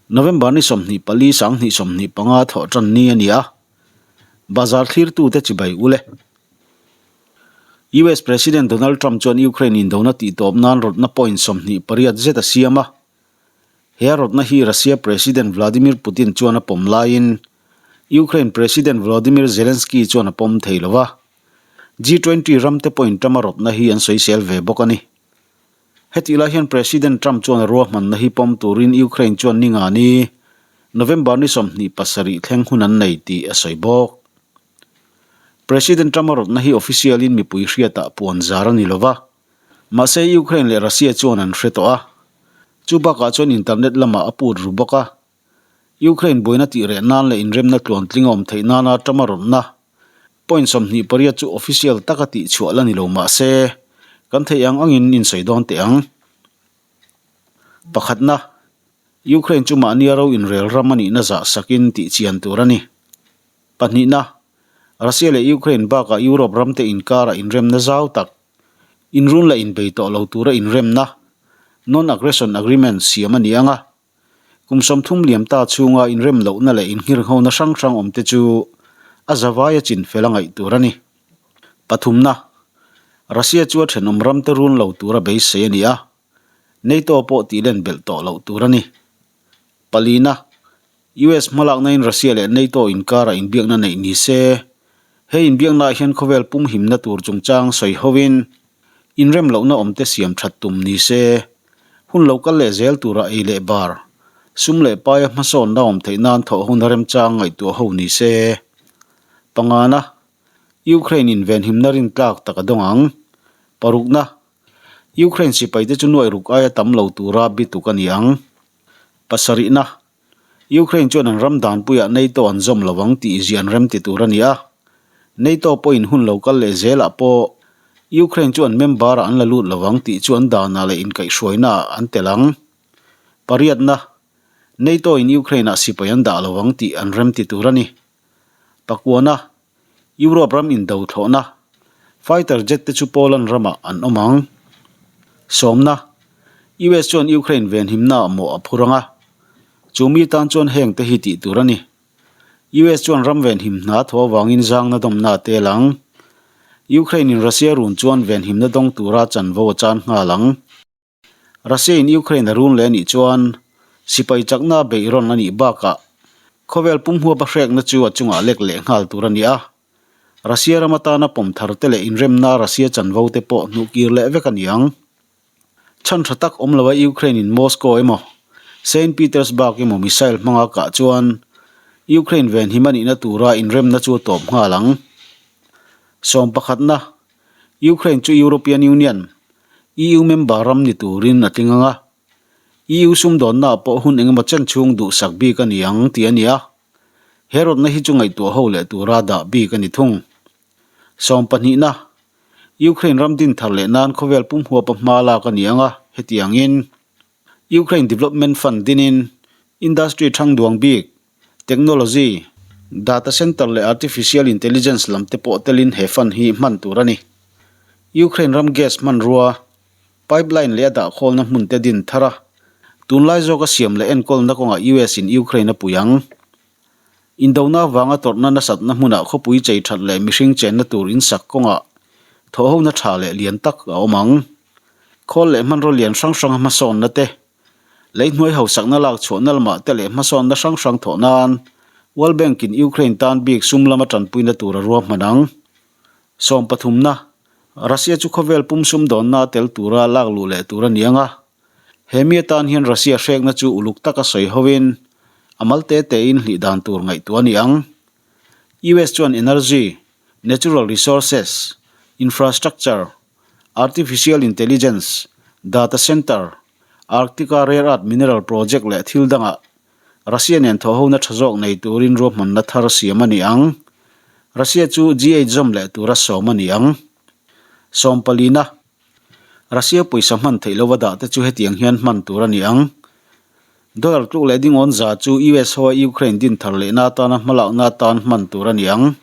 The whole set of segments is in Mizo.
November ni 24 2025 thawh tan ni a ni a, bazar thlirtute chibai ul e. US President Donald Trump chuan Ukraine indona tihtawp nan rawtna point 28 zet a siam a. He a rawtna hi Russia President Vladimir Putin chuan a pawm laiin Ukraine President Volodymyr Zelensky chuan a pawm thei lo va. G20 ramte pawhin Trump a rawtna hi an sawisel ve bawk a ni. Hetih lai hian President Trump chuan a ruahmanna hi pawm turin Ukraine chuan ni nga ni, November ni 27 thleng hun an nei tih a sawi bawk. President Trump a rawtna hi official in mipui hriatah puan zar a ni lo va. Mahse Ukraine leh Russia chuan an hre tawh a. Chu bakah chuan internet lamah a put ru bawk a. Ukraine buaina tih reh nan leh inremna tluantling a awm theih nana Trump a rawtna point 28 chu official taka tih chhuah la ni lo mahse kan theih ang angin insawi dawn teh ang. Pakhatna, Ukraine chu mahnia ro inrel ram a nihna zah sakin tih chian tur a ni. Pahnihna, Russia leh Ukraine bakah Europe ramte inkarah inremna zau tak, inrun leh inbei tawh lo tura inremna, Non-Aggression Agreement, siam a ni ang a. Kum 30 liam ta chhunga inrem lohna leh inghirnghona hrang hrang awmte chu a zavaia chin fel a ngaih tur a ni. Pathumna, Russia chu a thenawm ramte run lo tura beisei a ni a, NATO pawh tih len belh tawh loh tur a ni. Palina, US hmalaknain Russia leh NATO inkarah inbiakna neih ni se, he inbiaknaah hian khawvel pum himna tur chungchang sawi hovin inrem lohna awmte siam that tum ni se, hun lo kal leh zel tura ei leh bar, sum leh paia hmasawnna awm theih nan thawh hun a remchang ngaihtuah ho ni se. Pangana, Ukraine in venhimna rintlak tak a dawng ang. Parukna, Ukraine sipaite chu nuai ruk aia tam lo tura bituk a ni ang. Pasarihna, Ukraine chuan an ram danpuiah NATO an zawm lo ang tih ziah an remti tur a ni a. NATO pawhin hun lo kal leh zelah pawh Ukraine chu an member-ah an la lut lo ang tih chu an danah leh inkaihhruainaah an tel ang. Pariatna, NATO-in Ukraine-ah sipai an dah lo ang tih an remti tur a ni. Pakuana, Europe ram indo thlawhna, fighter jet te chu Poland ramah an awm ang. Sawmna, US chuan Ukraine venhimnaah mawh a phur ang a, chu mi tan chuan heng te hi tih tur a ni. US chuan ram venhim hna thaw avangin zangna dawmna a tel ang. Ukraine in Russia run chuan venhimna dawng tura chanvo a chan nghal ang. Russia in Ukraine a run leh a nih chuan sipai chakna beih rawn a nih bakah khawvel pum huap a hrekna chu a chungah lek leh nghal tur a ni a. Russia ram atana pawm thar te leh inremna Russia chanvo te pawh hnuh kir leh vek a ni ang. Chhan tha tak awm loa Ukraine in Moscow emaw Saint Petersburg emaw missile hmanga kah chuan Ukraine venhim a nihna tura inremna chu a tawp nghal ang. Sawm pakhatna Ukraine chu European Union, EU member ram ni turin a tling ang a, EU sumdawnnaah pawh hun engemaw chen chhung duhsak bik a ni ang tih a ni a, he rawtna hi chu ngaihtuah ho leh tura dah bik a ni thung. Sawm pahnihna, Ukraine ram din thar leh nan khawvel pum huapa hma lak a ni ang a, hetiangin Ukraine Development Fund dinin industry thang duang bik, Technology, Data Center leh Artificial Intelligence lam te pawh telin he fund hi hman tur a ni. Ukraine ram gas hmanrua, pipeline leh a dahkhawlna hmun te din thar a, tunlai zawka siam leh enkawlna kawngah US in Ukraine a pui ang. Indona avanga tawrhna nasatna hmunah khawpui chei that leh mihring chenna tur insak kawngah thawhhona tha leh lian tak a awm ang. Khawl leh hmanraw lian hrang hranga hmasawnna te Lei hnuai hausakna lak chhuahna lamah te leh hmasawnna hrang hrang thawh nan World Bank in Ukraine tan bik sum lama tanpuina tur a ruahman ang. Sawm pathumna, Russia chu khawvel pum sumdawnna a tel tura lak luh leh tur a ni ang a. He mi atan hian Russia hrekna chu uluk taka sawi hovin a mal te tein hlih dan tur ngaihtuah a ni ang. US chuan energy, natural resources, infrastructure, Artificial Intelligence, Data Center, Arctic-a Rare Earth Mineral Project leh thil dangah Russia nen thawhhona tha zawk nei turin ruahmanna thar siam a ni ang. Russia chu G8 zawm leh tura sawm a ni ang. Sawm palina, Russia pawisa hman theih lova dah te chu hetiang hian hman tur a ni ang. Dollar tluk leh dingawn za chu US hoa Ukraine din thar lehna atana hmalakna atan hman tur a ni ang.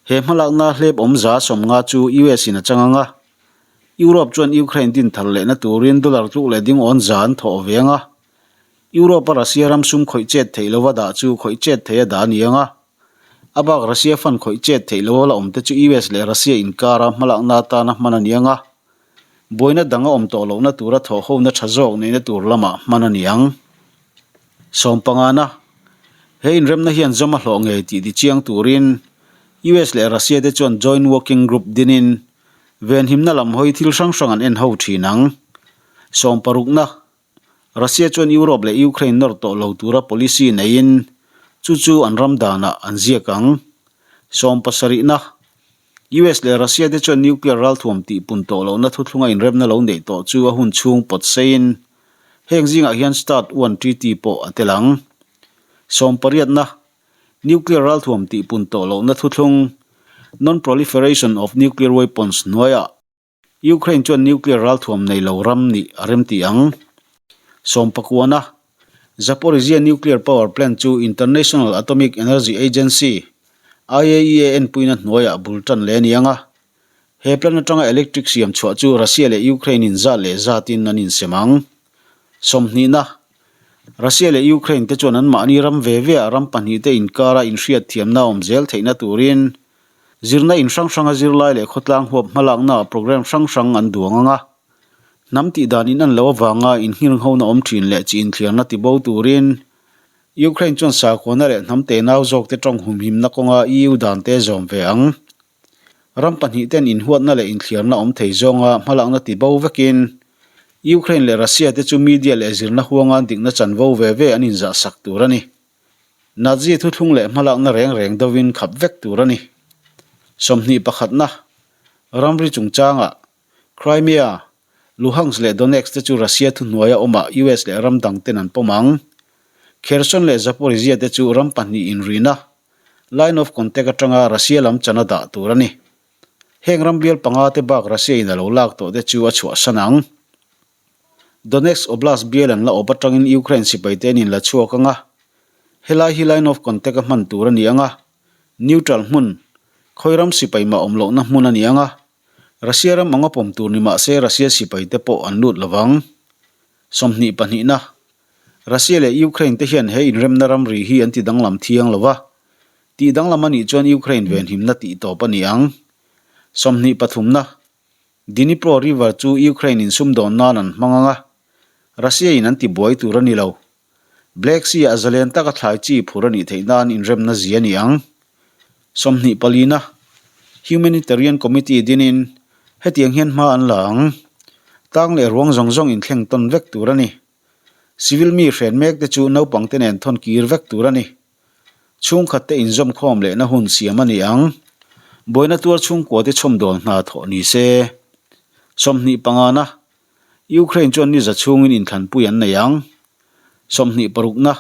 He hmalakna hlep awm 50% chu US in a chang ang a, Europe chuan Ukraine din thar lehna turin dollar tluk leh dingawn za an thawh ve ang a. Europe-a Russia ram sum khawih chet theih lova dah chu khawih chet theih a dah a ni ang a. A bak Russia fund khawih chet theih lova la awm te chu US leh Russia inkara hmalakna atana hman a ni ang a. Buaina dang a awm tawh lohna tura thawhhona tha zawk neihna tur lamah hman a ni ang. Sawmpangana, He inremna hian zawm a hlawh ngei tih tichiang turin US leh Russia te chuan Joint Working Group dinin venhimna lam hawi thil hrang hrang an en ho thin ang. Sawmparukna, Russia chuan Europe leh Ukraine nawr tawh lo tura policy neiin chu chu an ram danah an ziak ang. Sawmpasarihna, US leh Russia te chuan nuclear ralthuam tihpun tawh lohna thuthlunga inremna lo neih tawh chu a hun chhung pawt seiin heng zingah hian Start One Treaty pawh a tel ang. Sawmpariatna, Nuclear ralthuam tihpun tawh lohna thuthlung, Non-Proliferation of Nuclear Weapons, hnuaiah Ukraine chuan nuclear ralthuam nei lo ram nih a remti ang. Sawmpakuana, Zaporizhzhia nuclear power plant chu International Atomic Energy Agency, IAEA, enpuina hnuaiah bul tan leh a ni ang a. He plant atanga electric siam chhuah chu Russia leh Ukraine in zat leh zatin an insem ang. Sawmhnihna, Russia leh Ukraine te chuan anmahni ram ve ve ah ram pahnihte inkara inhriatthiamna awm zel theihna turin Zirna in hrang hranga zirlai leh khawtlang huap hmalaknaah programme hrang hrang an duang ang a. Hnam tih dan in an lo avanga inngirnghona awm thin leh chi inthliarna tibo turin Ukraine chuan sakhuana leh hnam tenau zawkte tawng humhimna kawnga EU dante zawm ve ang. Ram pahnihten inhuatna leh inthliarna awm thei zawnga hmalakna tibo vekin Ukraine leh Russia te chu media leh zirna huanga dikna chanvo ve ve an inzahsak tur a ni. Nazi thuthlung leh hmalakna reng reng dovin khap vek tur a ni. 21 pakhatna, Ramri chungchangah, Crimea, Luhansk leh Donetsk te chu Russia thuhnuaia awmah US leh ram dang ten an pawm ang. Kherson leh Zaporizhzhia te chu ram pahnih inrina, line of contact atanga Russia lam chana dah tur a ni. Heng ram bial panga te bak Russia in a lo lak tawh te chu a chhuahsan ang. Donetsk Oblast bial an la awp atangin Ukraine sipaite an inla chhuak ang a, helai hi line of contact a hman tur a ni ang a, neutral hmun, khawi ram sipai mah awm lohna hmun a ni ang a, Russia ram anga pawm tur ni mah se Russia sipaite pawh an lut lovang. 20 pahnihna, Russia leh Ukraine te hian he inremna ramri hi an ti danglam thiang lo va, tih danglam a nih chuan Ukraine venhimna tih tawp a ni ang. 20 pathumna, Dnipro River chu Ukraine in sumdawn nan an hmang ang a, Russia in an ti buai tur a ni lo. Black Sea ah zalen taka thlai chi phur a nih theih nan inremna zia a ni ang. 20 palina, Humanitarian Committee dinin hetiang hian hma an la ang. Tang leh ruang zawng zawng inthleng tawn vek tur a ni. Civil mi hren mek te chu naupang te nen thawn kir vek tur a ni. Chhungkhat te inzawm khawm lehna hun siam a ni ang. Buaina tuar chhungkua te chhawmdawl hna thawh ni se. 20 pangana, Ukraine chuan ni za chhungin inthlanpui an nei ang. 20 parukna,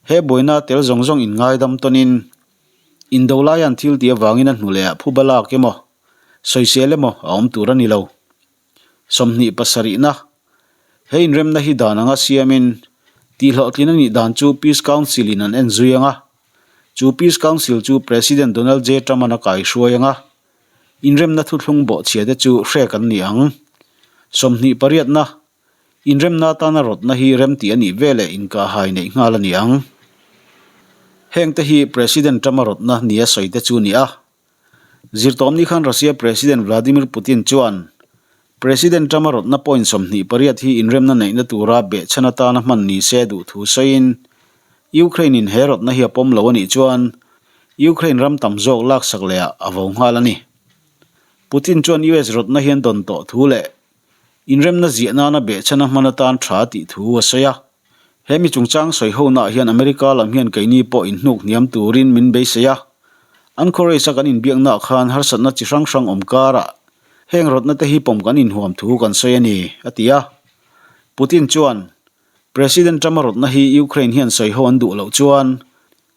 He buaina tel zawng zawng inngaidam tawnin indo laian thil tih avangin a hnu leh ah phuba lak emaw, sawisel emaw a awm tur a ni lo. 20 pasarihna, He inremna hi dan anga siamin tihhlawhtlin a nih dan chu Peace Council in an en zui ang a. Chu Peace Council chu President Donald J. Trump-a'n a kaihruai ang a. Inremna thuthlung bawhchhia te chu hrek an ni ang. 20 pariatna, Inremna atana rawtna hi remtih a nih veleh inkahhai neih nghal a ni ang. Hengte hi President Trump-a rawtna nia sawi te chu a ni a. Zirtawmni khan Russia President Vladimir Putin chuan President Trump-a rawtna point 28 hi inremna neihna tura behchhan atana hman ni se duh thu sawiin Ukraine-in he rawtna hi a pawm lo a nih chuan Ukraine ram tam zawk laksak lehah a vo nghal a ni. Putin chuan US rawtna hi an dawn tawh thu leh inremna ziah nana behchhan a hman atan tha tih thu a sawi a. He mi chungchang sawi honaah hian America lam hian keini pawh inhnuk hniam turin min beisei a. Anchorage-a kan inbiaknaah khan harsatna chi hrang hrang awm karah heng rawtna te hi pawm kan inhuam thu kan sawi a ni, a ti a. Putin chuan, President Trump-a rawtna hi Ukraine hian sawi ho an duh loh chuan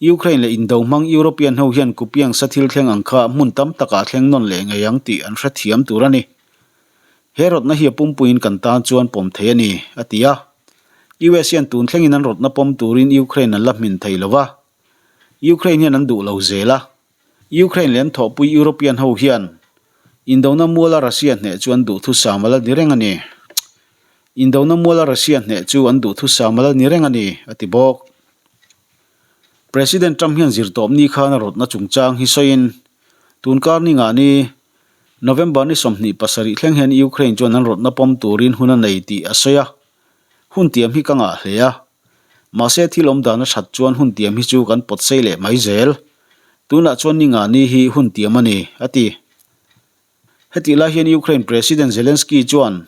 Ukraine leh indo hmang European ho hian kupiang sa thil thleng ang kha hmun tam takah thleng nawn leh ngei ang tih an hrethiam tur a ni. He rawtna hi a pumpuiin kan tan chuan pawm thei a ni, a ti a. US hian tun thlengin an rawtna pawm turin Ukraine an la hmin thei lo va. Ukraine hian an duh lo zel a. Ukraine leh an thawhpui European ho hian indona muala Russia hneh chu an duhthusam a la ni reng a ni. Indona muala Russia hneh chu an duhthusam a la ni reng a ni, a ti bawk. President Trump hian zirtawpni khan a rawtna chungchang hi sawiin, Tun kar ni ngah ni, November ni 27 thleng hian Ukraine chuan an rawtna pawm turin hun a nei tih a sawi a. Hun tiam hi ka ngah hle a. Mahse thil awm dan a that chuan hun tiam hi chu kan pawt sei leh mai zel. Tunah chuan ni ngah ni hi hun tiam a ni, a ti. Hetih lai hian Ukraine President Zelensky chuan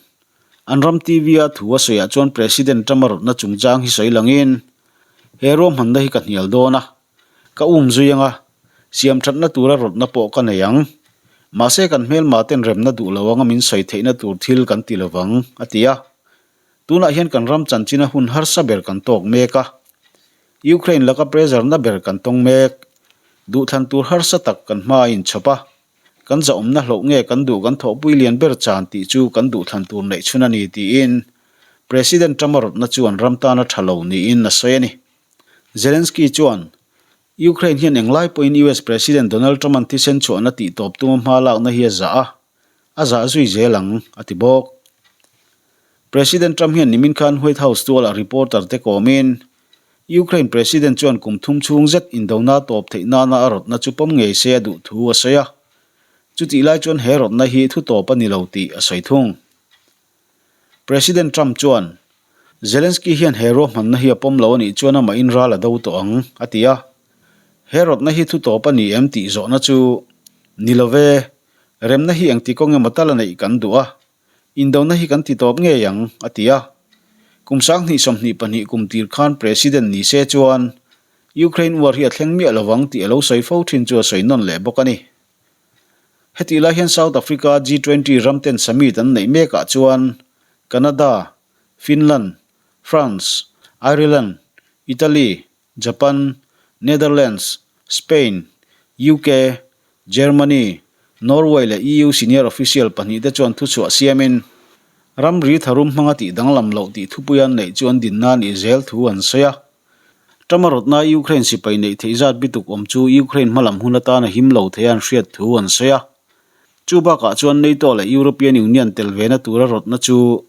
an ram TV-a thu a sawiah chuan President Trump a rawtna chungchang hi sawi langin, He ruahmanna hi ka hnial dawn a, ka um zui anga, siamthatna tura rawtna pawh ka nei ang. Mahse kan hmelma ten remna duh lo anga min sawi theihna tur thil kan ti lovang, a ti a. Tunah hian kan ram chanchina hun harsa ber kan tawk mek a. Ukraine laka pressure na ber kan tawng mek. Duhthlan tur harsa tak kan hma a inchhawp a. Kan zahawmna hlauh nge kan duh kan thawhpui lian ber chan tih chu kan duhthlan tur neih chhun a ni tiin President Trump-a rawtna chuan ram tana tha lo niin a sawi a ni. Zelensky chuan Ukraine hian englai pawhin US President Donald Trump-a'n thisen chhuahna tih tawp tuma hma lakna hi a zah a, a zah zui zel ang, a ti bawk. President Trump hian nimin khan White House tualah reporter te kawmin, Ukraine President chuan kum thum chhung zet indona tawp theih nana a rawtna chu pawm ngei se a duh thu a sawi a. Chutih lai chuan he rawtna hi thu tawp a ni lo tih a sawi thung. President Trump chuan, Zelensky hian he ruahmanna hi a pawm lo a nih chuan amahin ral a do tawh ang, a ti a. He rawtna hi thu tawp a ni em tih zawhna chu, Ni lo ve, remna hi engti kawng emaw tal a neih kan duh a, Indona hi kan ti tawp ngei ang, a ti a. Kum 2022 kum tir khan President ni se chuan Ukraine war hi a thleng miah lovang tih a lo sawi fo thin chu a sawi nawn leh bawk a ni. Hetih lai hian South Africa G20 ramten summit an neih mekah chuan Canada, Finland, France, Ireland, Italy, Japan, Netherlands, Spain, UK, Germany, Norway leh EU senior official pahnihte chuan thuchhuah siamin, ramri tharum hmanga tih danglam loh tih thupui an neih chu an dinna a nih zel thu an sawi a. Trump-a rawtna Ukraine sipai neih theih zat bituk awm chu Ukraine hmalam hun atana him lo thei a an hriat thu an sawi a. Chu bakah chuan NATO leh European Union tel vena tura rawtna chu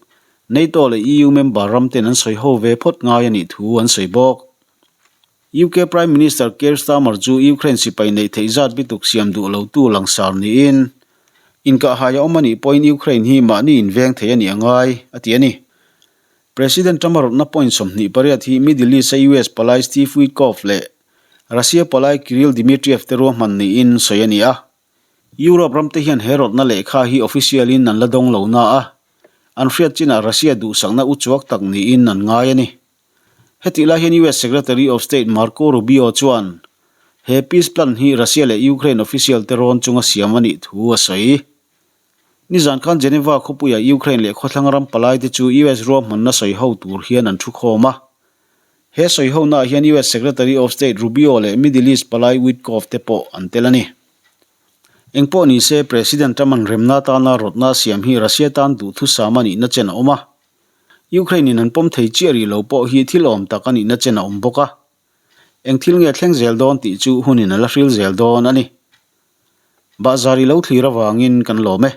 NATO leh EU member ramten an sawi ho ve phawt ngai a nih thu an sawi bawk. UK Prime Minister Keir Starmer chu Ukraine sipai neih theih zat bituk siam duh lotu langsar niin, inkahhai a awm a nih pawhin Ukraine hi mahni inveng thei a nih a ngai, a ti a ni. President Trump a rawtna point 28 hi Middle East-a US palai Steve Witkoff leh Russia palai Kirill Dmitriev te ruahman niin sawi a ni a. Europe ramte hian he rawtna lehkha hi official-in an la dawng lo na a, an hriat chinah Russia duhsakna uchuak tak niin an ngai a ni. Hetih lai hian US Secretary of State Marco Rubio chuan he peace plan hi Russia leh Ukraine official te rawn chunga siam a nih thu a sawi. Nizan khan Geneva khawpuia Ukraine leh khawthlang ram palaite chu US ruahmanna sawi ho tur hian an thukhawm a. He sawi honaah hian US Secretary of State Rubio leh Middle East palai Witkoff te pawh an tel a ni. Engpawh ni se, President Trump-a'n remna atana rawtna a siam hi Russia tan duhthusam a nihna chen a awm a. Ukraine-in an pawm thei chiah rih lo pawh hi thil awm tak a nihna chen a awm bawk a. Eng thil nge thleng zel dawn tih chu hunin a la hril zel dawn a ni. Bahzar i lo thlir avangin kan lawm e.